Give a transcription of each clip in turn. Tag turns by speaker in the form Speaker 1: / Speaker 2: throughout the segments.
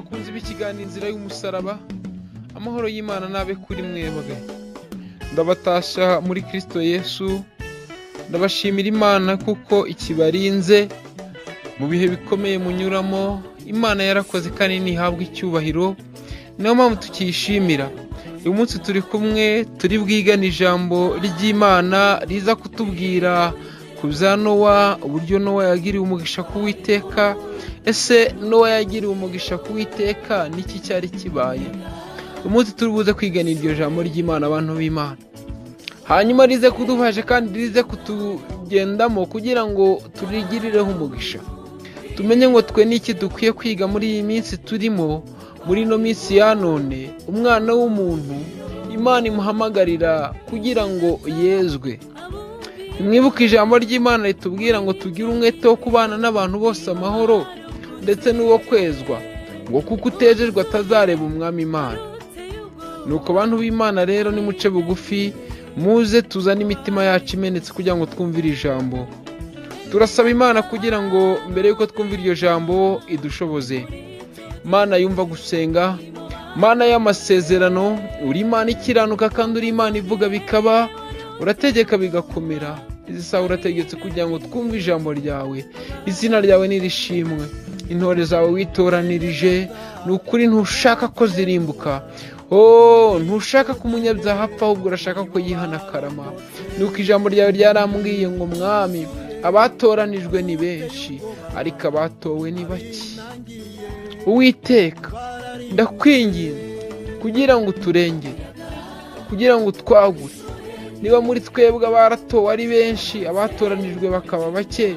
Speaker 1: Bakunzi b'ikiganiro Inzira y'Umusaraba, amahoro y'Imana nabe kuri mwebwe. Ndabatasha muri Kristo Yesu, ndabashimira Imana kuko ikibarinze mu bihe bikomeye munyuramo. Imana yarakoze kandi ntihabwa icyubahiro, niyo mpamvu tukiyishimira. Uyu munsi turi kumwe, turi bwigane ijambo ry'Imana riza kutubwira ku bya Nowa, uburyo Nowa yagiriwe umugisha ku Uwiteka. Ese Nowa yagiriwe umugisha ku Uwiteka, niki cyari kibaye? Uyu munsi turi buze kwigana iryo jambo ry'Imana, abantu b'Imana, hanyuma rize kudufasha kandi rize kutugendamo kugira ngo turigirireho umugisha, tumenye ngo twe n'iki dukwiye kwiga muri iyi minsi turimo, muri ino minsi ya none. Umwana w'umuntu Imana imuhamagarira kugira ngo yezwe. Mwibuke ijambo ry'Imana ritubwira ngo tugire umwete wo kubana n'abantu bose amahoro, ndetse n'uwo kwezwa, ngo kuko utejejwe atazareba umwami Imana. Nuko bantu b'Imana rero nimuce bugufi, muze tuzane imitima yacu imenetse kugira ngo twumvire ijambo. Turasaba Imana kugira ngo mbere yuko twumva iryo jambo idushoboze. Mana yumva gusenga, Mana y'amasezerano, uri Imana ikiranuka kandi uri Imana ivuga bikaba, urategeka bigakomera. Izi saha urategetse kugira ngo twumve ijambo ryawe. Izina ryawe nirishimwe. Intore zawe witoranirije, ni ukuri ntushaka ko zirimbuka. Oh, ntushaka ko umunyabyaha apfa, ahubwo urashaka ko yihana karama. Nuko ijambo ryawe ryarambwiye ngo mwami, abatoranijwe ni benshi, ariko abatowe ni bake. Uwiteka, ndakwinginze kugira ngo uturengere, kugira ngo utwagure. Niba muri twebwe abaratowe ari benshi, abatoranijwe bakaba bake,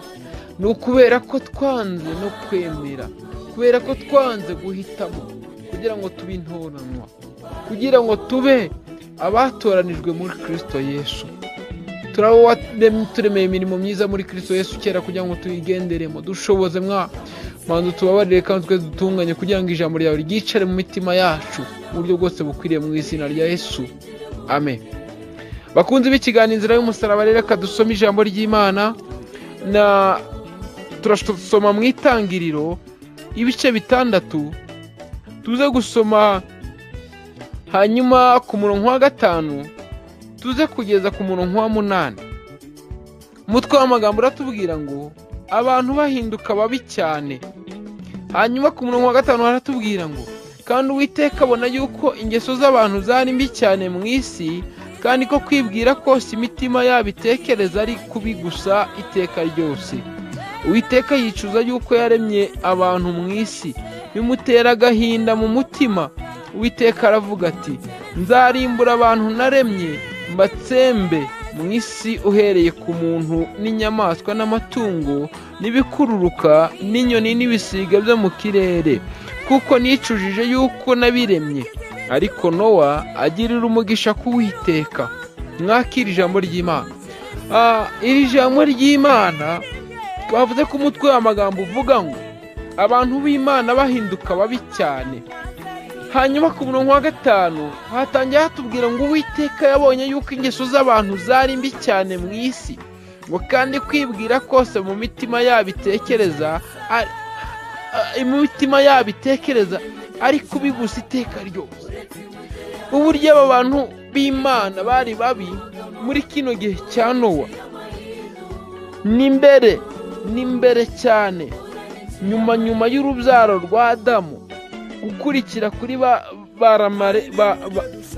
Speaker 1: ni ukubera ko twanze no kwemera, kubera ko twanze guhitamo kugira ngo tube intoranwa, kugira ngo tube abatoranijwe muri Kristo Yesu. Turemeye imirimo myiza muri Kristo Yesu kera kugira ngo tuyigenderemo. Dushoboze mwa manzu, tubabarire kandi twe dutunganye kugira ngo ijambo ryawe ryicare mu mitima yacu mu buryo bwose bukwiriye, mu izina rya Yesu, amen. Bakunzi b'ikiganiro Inzira y'Umusaraba, rero reka dusome ijambo ry'Imana. Na turasoma mu Itangiriro ibice 6, tuze gusoma hanyuma ku murongo wa 5 tuze kugeza ku murongo wa 8. Umutwe w'amagambo uratubwira ngo abantu bahinduka babi cyane. Hanyuma ku murongo wa 5 haratubwira ngo kandi Uwiteka abona yuko ingeso z'abantu zari mbi cyane mu isi, kandi ko kwibwira kose imitima yabo itekereza ari kubi gusa iteka ryose. Uwiteka yicuza yuko yaremye abantu mu isi, bimutera agahinda mu mutima. Uwiteka aravuga ati, nzarimbura abantu naremye mbatsembe mu isi, uhereye ku muntu n'inyamaswa n'amatungo n'ibikururuka n'inyoni n'ibisiga byo mu kirere, kuko nicujije yuko nabiremye. Ariko Nowa agirira umugisha ku Uwiteka. Mwakira ijambo ry'Imana. Iri jambo ry'Imana twavuze ko umutwe w'amagambo uvuga ngo abantu b'Imana bahinduka babi cyane. Hanyuma ku murongo wa 5 hatangiye hatubwira ngo Uwiteka yabonye yuko ingeso z'abantu zari mbi cyane mu isi, ngo kandi kwibwira kose mu mitima yabo itekereza, mu mitima yabo itekereza ari kubi gusa iteka ryose. Uburyo aba bantu b'Imana bari babi muri kino gihe cya Nowa ni mbere cyane, nyuma y'urubyaro rwa Adamu, gukurikira kuri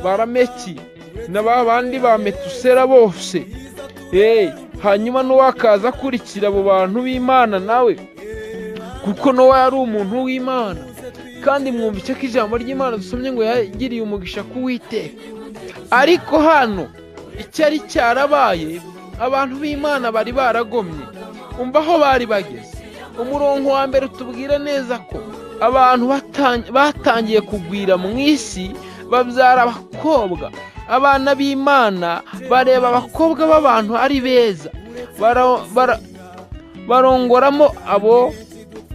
Speaker 1: Barameki na ba bandi ba Metusera bose. Hanyuma Nowa akaza akurikira abo bantu b'Imana nawe, kuko Nowa yari umuntu w'Imana. Kandi mwumva icyo ijambo ry'Imana dusomye ngo yagiriye umugisha ku Uwiteka. Ariko hano icyari cyarabaye, abantu b'Imana bari baragomye. Umva aho bari bageze. Umurongo wa mbere utubwira neza ko abantu batangiye kugwira mu isi, babyara abakobwa. Abana b'Imana bareba abakobwa b'abantu ari beza, barongoramo abo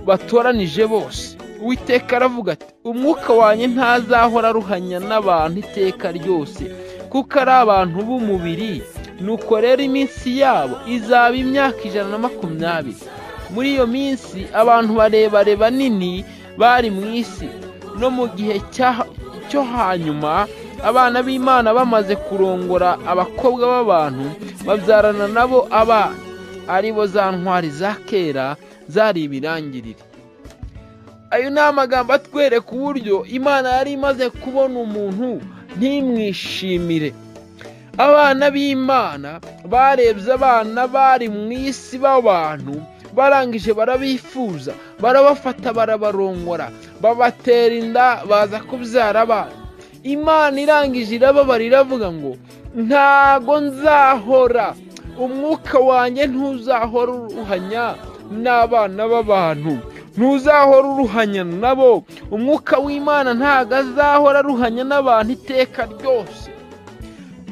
Speaker 1: batoranije bose. Uwiteka aravuga ati, umwuka wanjye ntazahora aruhanya n'abantu iteka ryose, kuko ari abantu b'umubiri. Nuko rero iminsi yabo izaba imyaka 120. Muri iyo minsi abantu barebare banini bari mu isi. no mu gihe cyo hanyuma abana b'Imana bamaze kurongora abakobwa b'abantu babyarana nabo abana, aribo za ntwari za kera zari ibirangirire. Ayo ni amagambo atwereka uburyo Imana yari imaze kubona umuntu ntimwishimire. Abana b'Imana barebye abana bari mu isi b'abantu, barangije barabifuza, barabafata, barabarongora, babatera inda, baza kubyara abana. Imana irangije irababara, iravuga ngo ntago nzahora, umwuka wanjye ntuzahora uruhanya n'abana b'abantu, ntuzahora uruhanya nabo. Umwuka w'Imana ntago azahora aruhanya n'abantu iteka ryose,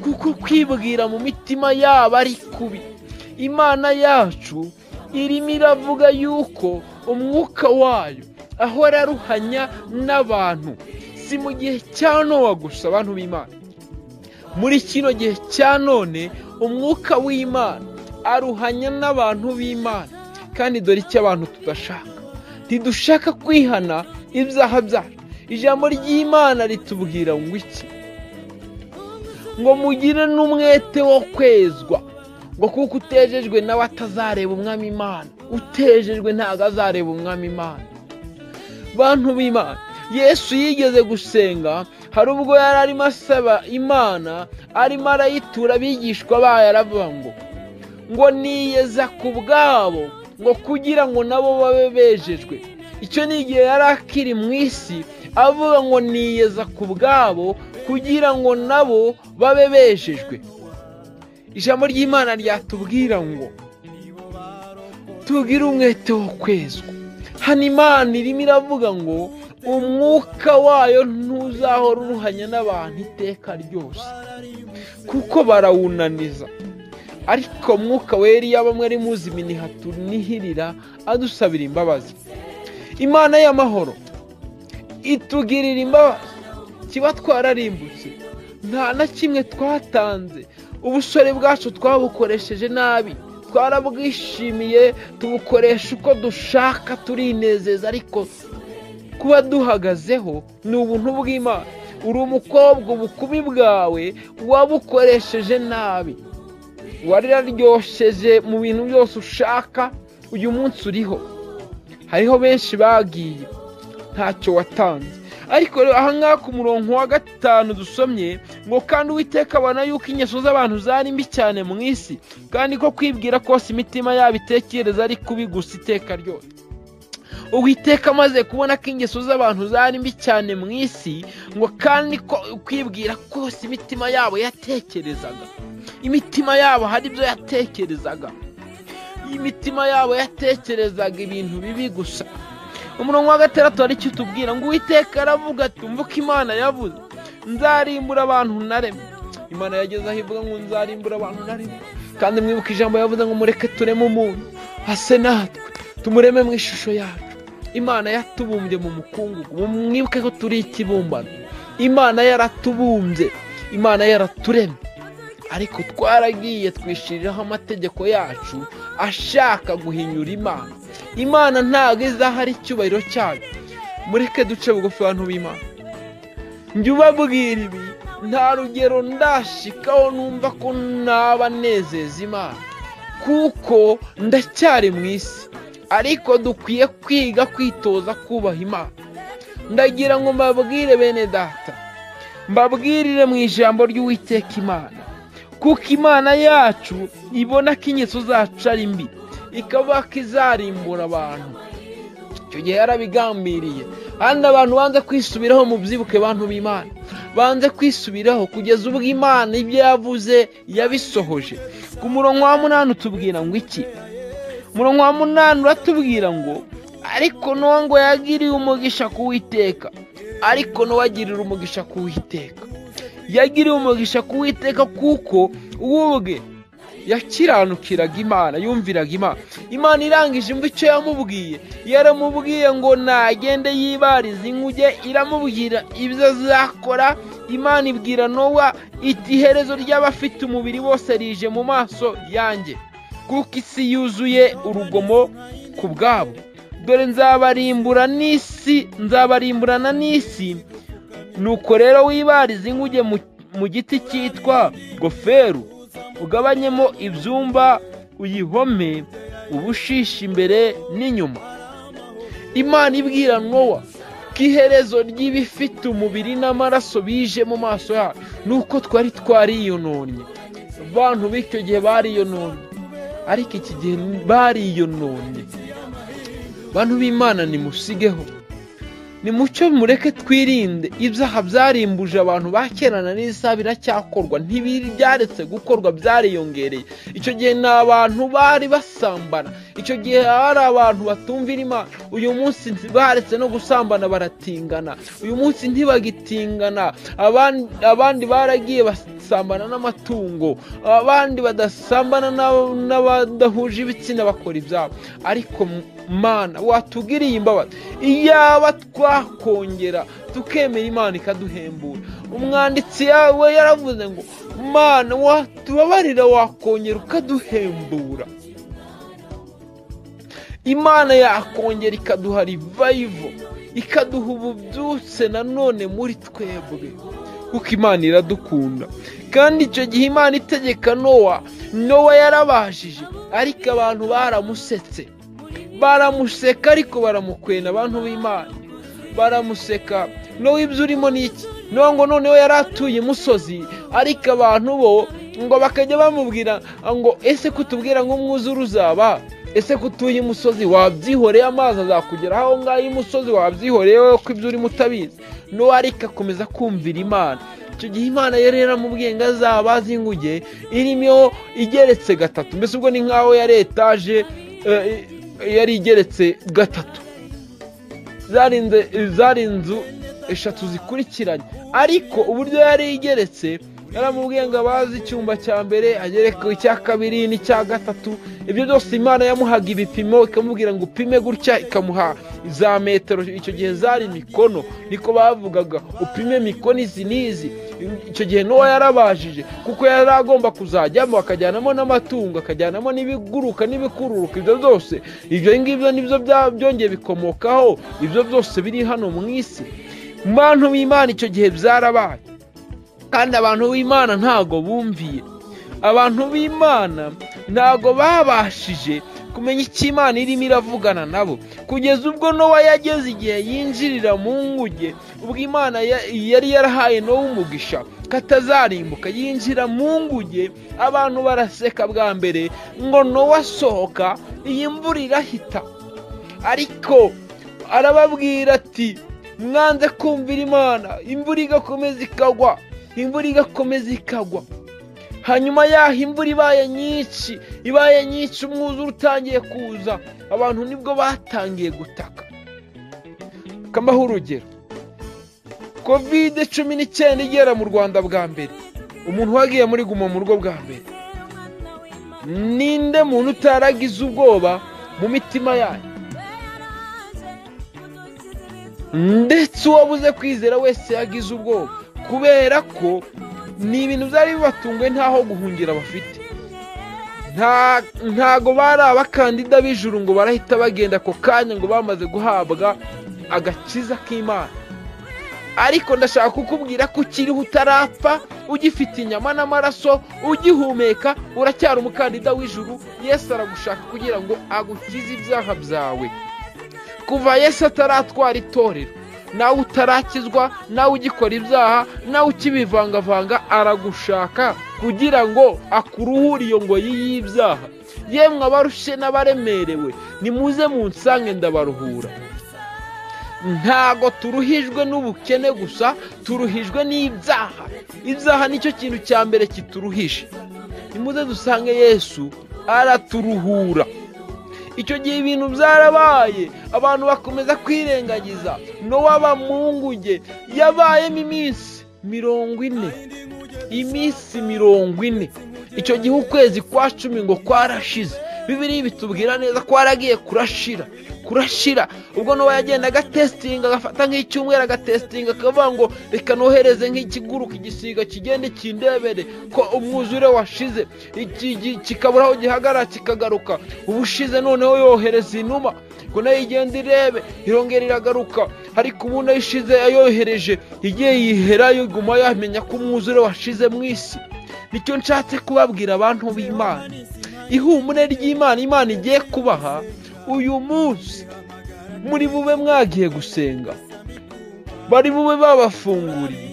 Speaker 1: kuko kwibwira mu mitima yabo ari kubi. Imana yacu irimo iravuga yuko umwuka wayo ahora aruhanya n'abantu. Si mu gihe cya Nowa gusa, abantu b'Imana, muri kino gihe cya none umwuka w'Imana aruhanya n'abantu b'Imana. Kandi dore icyo abantu tudashaka, ntidushaka kwihana ibyaha byacu. Ijambo ry'Imana ritubwira ngo iki? Ngo mugire n'umwete wo kwezwa, ngo kuko utejejwe nawe atazareba umwami Imana. Utejejwe ntabwo azareba umwami Imana. Bantu b'Imana, Yesu yigeze gusenga, hari ubwo yari arimo asaba Imana, arimo arayitura abigishwa bayo, aravuga ngo niyeza ku bwabo, ngo kugira ngo nabo babe bejejwe. Icyo ni igihe yari akiri mu isi, avuga ngo niyeza ku bwabo kugira ngo nabo babe bejejwe. Ijambo ry'Imana ryatubwira ngo tugire umwete wo kwezwa. Hano Imana irimo iravuga ngo umwuka wayo ntuzahora uruhanya n'abantu iteka ryose, kuko barawunaniza. Ariko mwuka wera iyo bamwe ari muzi iminiha tunihirira adusabira imbabazi. Imana y'amahoro itugirira imbabazi. Kiba twararimbutse, nta na kimwe twatanze, ubusore bwacu twabukoresheje nabi, twarabwishimiye, tubukoresha uko dushaka, turinezeza, ariko kuba duhagazeho ni ubuntu bw'Imana. Uri umukobwa, ubukumi bwawe wabukoresheje nabi, wararyoshyeje mu bintu byose ushaka, uyu munsi uriho. Hariho benshi bagiye ntacyo watanze. Ariko aha ngaha ku murongo wa 5 dusomye ngo kandi Uwiteka abona yuko ingeso z'abantu zari mbi cyane mu isi, kandi ko kwibwira kose imitima yabo itekereza ari kubi gusa iteka ryose. Uwiteka amaze kubona ko ingeso z'abantu zari mbi cyane mu isi, ngo kandi ko kwibwira kose imitima yabo yatekerezaga, imitima yabo hari ibyo yatekerezaga, imitima yabo yatekerezaga ibintu bibi gusa. Umurongo wa 6 hari icyo utubwira ngo Uwiteka aravuga ati umva ko Imana yavuze, nzarimbura abantu naremye. Imana yageze aho ivuga ngo nzarimbura abantu naremye. Kandi mwibuka ijambo yavuze ngo mureke tureme umuntu ase natwe, tumureme mu ishusho yacu. Imana yatubumbye mu mukungugu, mwibuke ko turi ikibumbano. Imana yaratubumbye, Imana yaraturemye, ariko twaragiye twishiriraho amategeko yacu ashaka guhinyura Imana. Imana ntabwo izahari icyubahiro cyayo. Mureke duce bugufi abantu b'Imana. Njye ubabwira ibi, nta rugero ndashikaho numva ko naba nezeza Imana, kuko ndacyari mu isi. Ariko dukwiye kwiga kwitoza kubaha Imana. Ndagira ngo mbabwire bene data, mbabwirire mu ijambo ry'Uwiteka Imana, kuko Imana yacu ibona ko ingeso zacu ari mbi, ikaba izarimbura abantu. Icyo gihe yarabigambiriye. Kandi abantu banze kwisubiraho, mubyibuke bantu b'Imana, banze kwisubiraho kugeza ubwo Imana ibyo yavuze yabisohoje. Ku murongo wa 8 utubwira ngo iki? Umurongo wa 8 uratubwira ngo ariko Nowa ngo yagiriye umugisha ku Uwiteka, ariko Nowa agirira umugisha ku Uwiteka. Yagiriye umugisha ku Uwiteka kuko ubwe yakiranukiraga Imana, yumviraga Imana. Imana irangije imva icyo yamubwiye, yaramubwiye ngo nagende yibarize inkuge, iramubwira ibyo azakora. Imana ibwira Nowa iti iherezo ry'abafite umubiri bose rije mu maso yanjye, kuko isi yuzuye urugomo ku bwabo. Dore nzabarimbura n'isi, nzabarimburana n'isi. Nuko rero wibarize inguge mu giti cyitwa goferu, ugabanyemo ibyumba, uyihome ubushishi imbere n'inyuma. Imana ibwira Nowa ko iherezo ry'ibifite umubiri n'amaraso bije mu maso yayo, nuko twari twariyononnye. Abantu b'icyo gihe bariyononnye, ariko iki gihe bariyononnye. Bantu b'Imana, nimusigeho, nimucyo mureke twirinde ibyaha byarimbuje abantu ba kera na n'isaha biracyakorwa, ntibyaretse gukorwa, byariyongereye. Icyo gihe ni abantu bari basambana, icyo gihe hari abantu batumvira Imana. Uyu munsi baretse no gusambana baratingana, uyu munsi ntibagitingana. Abandi baragiye basambana n'amatungo, abandi badasambana n'abadahuje ibitsina bakora ibyabo. Ariko Mana watugiriye imbabazi, iyaba twakongera tukemera Imana ikaduhembura. Umwanditsi yawe yaravuze ngo Mana watubabarira, wakongera ukaduhembura. Imana yakongera ikaduha revival, ikaduha ububyutse nanone muri twebwe, kuko Imana iradukunda. Kandi icyo gihe Imana itegeka Nowa, Nowa yarabashije, ariko abantu baramusetse, baramuseka, ariko baramukwena. Abantu b'Imana baramuseka. Nowa ibyo urimo ni iki? Nowa ngo noneho yari atuye imusozi, ariko abantu bo ngo bakajya bamubwira ngo ese kutubwira ngo umwuzure uzaba, ese kutuye imusozi wabyihoreye, amazi azakugera aho ngaho imusozi wabyihoreye ko ibyo urimo utabizi. Nowa ariko akomeza kumvira Imana. Icyo gihe Imana yari yaramubwiye ngo azabaze inguge irimo igeretse gatatu, mbese ubwo ni nkaho yari etaje yari igeretse gatatu, zari inzu eshatu zikurikiranye. Ariko uburyo yari igeretse, yaramubwiye ngo abaze icyumba cya mbere, agereke icya kabiri n'icya gatatu. Ibyo byose Imana yamuhaga ibipimo, ikamubwira ngo upime gutya, ikamuha za metero. Icyo gihe zari mikono, niko bavugaga, upime mikono izi n'izi. Icyo gihe Nowa yarabashije, kuko yari agomba kuzajyamo, akajyanamo n'amatungo, akajyanamo n'ibiguruka n'ibikururuka. Ibyo byose, ibyo ngibyo nibyo byongeye bikomokaho ibyo byose biri hano mu isi. Bantu b'Imana, icyo gihe byarabaye, kandi abantu b'Imana ntago bumviye. Abantu b'Imana ntago babashije kumenya icyo Imana irimo iravugana nabo, kugeza ubwo Nowa yageze igihe yinjirira mu nguge. Ubwo Imana yari yarahaye Nowa umugisha katazarimbuka, yinjira mu nguge, abantu baraseka bwa mbere ngo Nowa asohoka iyi mvura irahita. Ariko arababwira ati mwanze kumvira Imana, imvura igakomeza ikagwa, imvura igakomeza ikagwa. Hanyuma yaho imvura ibaye nyinshi, ibaye nyinshi, umwuzure utangiye kuza, abantu nibwo batangiye gutaka. Kambaho urugero, COVID-19 igera mu Rwanda bwa mbere, umuntu wagiye muri guma mu rugo bwa mbere, ninde muntu utaragize ubwoba mu mitima yayo? Ndetse uwabuze kwizera wese yagize ubwoba, kubera ko ni ibintu byari bibatunguye, ntaho guhungira bafite. Ntago bari abakandida b'ijuru ngo barahita bagenda ako kanya ngo bamaze guhabwa agakiza k'Imana. Ariko ndashaka kukubwira ko ukiriho utarapfa, ugifite inyama n'amaraso, ugihumeka, uracyari umukandida w'ijuru. Yesu aragushaka kugira ngo agukize ibyaha byawe. Kuva Yesu ataratwara itorero, nawe utarakizwa, nawe ugikora ibyaha, nawe ukibivangavanga, aragushaka kugira ngo akuruhure iyo ngoyi y'ibyaha. Yemwe abarushe n'abaremerewe, nimuze munsange ndabaruhura. Ntago turuhijwe n'ubukene gusa, turuhijwe n'ibyaha. Ibyaha nicyo kintu cya mbere kituruhije. Nimuze dusange Yesu araturuhura. Icyo gihe ibintu byarabaye, abantu bakomeza kwirengagiza. Nowa aba mu nguge, yabayemo iminsi 40, iminsi 40. Icyo gihe ukwezi kwa 10 ngo kwarashize. Bibiliya bitubwira neza ko waragiye kurashira kurashira. Ubwo Nowa yagenda agatesitinga, agafata nk'icyumweru agatesitinga, akavuga ngo reka nohereze nk'ikiguruka, igisiga kigende kindebere ko umwuzure washize, kikabura aho gihagarara kikagaruka. Ubushize noneho yohereza inuma ngo nayo igende irebe, irongera iragaruka. Ariko ubu nayo ishize yayohereje igiye yiherayo, iguma yamenya ko umwuzure washize mu isi. Nicyo nshatse kubabwira abantu b'Imana, ihumure ry'Imana Imana igiye kubaha uyu munsi, muri bube mwagiye gusenga, bari bube babafunguriye.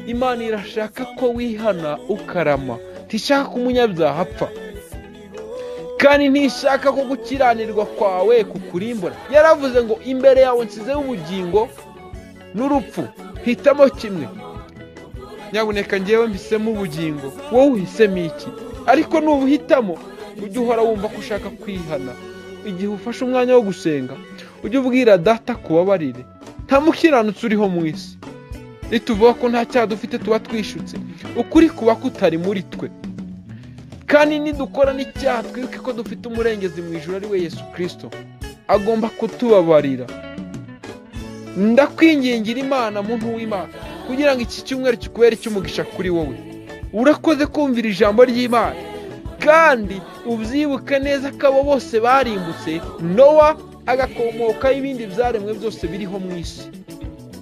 Speaker 1: Imana irashaka ko wihana ukarama, ntishaka ko umunyabyaha apfa, kandi ntishaka ko gukiranirwa kwawe kukurimbura. Yaravuze ngo imbere yawe nsizeho ubugingo n'urupfu, hitamo kimwe. Nyabuneka ngewe mpisemo ubugingo, wowe uhisemo iki? Ariko nubuhitamo ujye uhora wumva ko ushaka kwihana. Igihe ufashe umwanya wo gusenga, ujye ubwira Data kubabarire. Nta mukiranutsi uriho mu isi. Nituvuga ko nta cyaha dufite tuba twishutse, ukuri kuba kutari muri twe. Kandi nidukora n'icyaha twibuke ko dufite umurengezi mu ijuru ari we Yesu Kristo, agomba kutubabarira. Ndakwingingira Imana, muntu w'Imana, kugira ngo iki cyumweru kikubere icy'umugisha kuri wowe. Urakoze kumvira ijambo ry'Imana, kandi ubyibuke neza ko abo bose barimbutse, Nowa agakomokaho ibindi byaremwe byose biriho mu isi.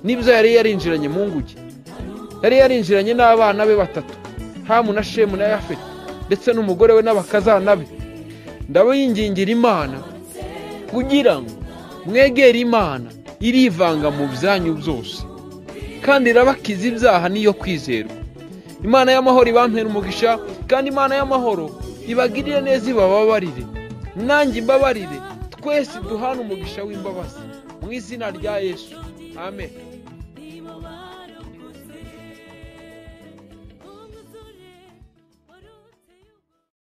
Speaker 1: Nibyo yari yarinjiranye mu nguge, yari yarinjiranye n'abana be batatu, Hamu na Shemu na Yafeti, ndetse n'umugore we n'abakazana be. Ndabingingira Imana kugira ngo mwegere Imana, irivanga mu byanyu byose, kandi irabakiza ibyaha niyo kwizerwa. Imana y'amahoro ibampere umugisha, kandi Imana y'amahoro ibagirire neza, ibababarire, nanjye imbabarire, twese duhane umugisha w'imbabazi mu izina rya Yesu. Amen.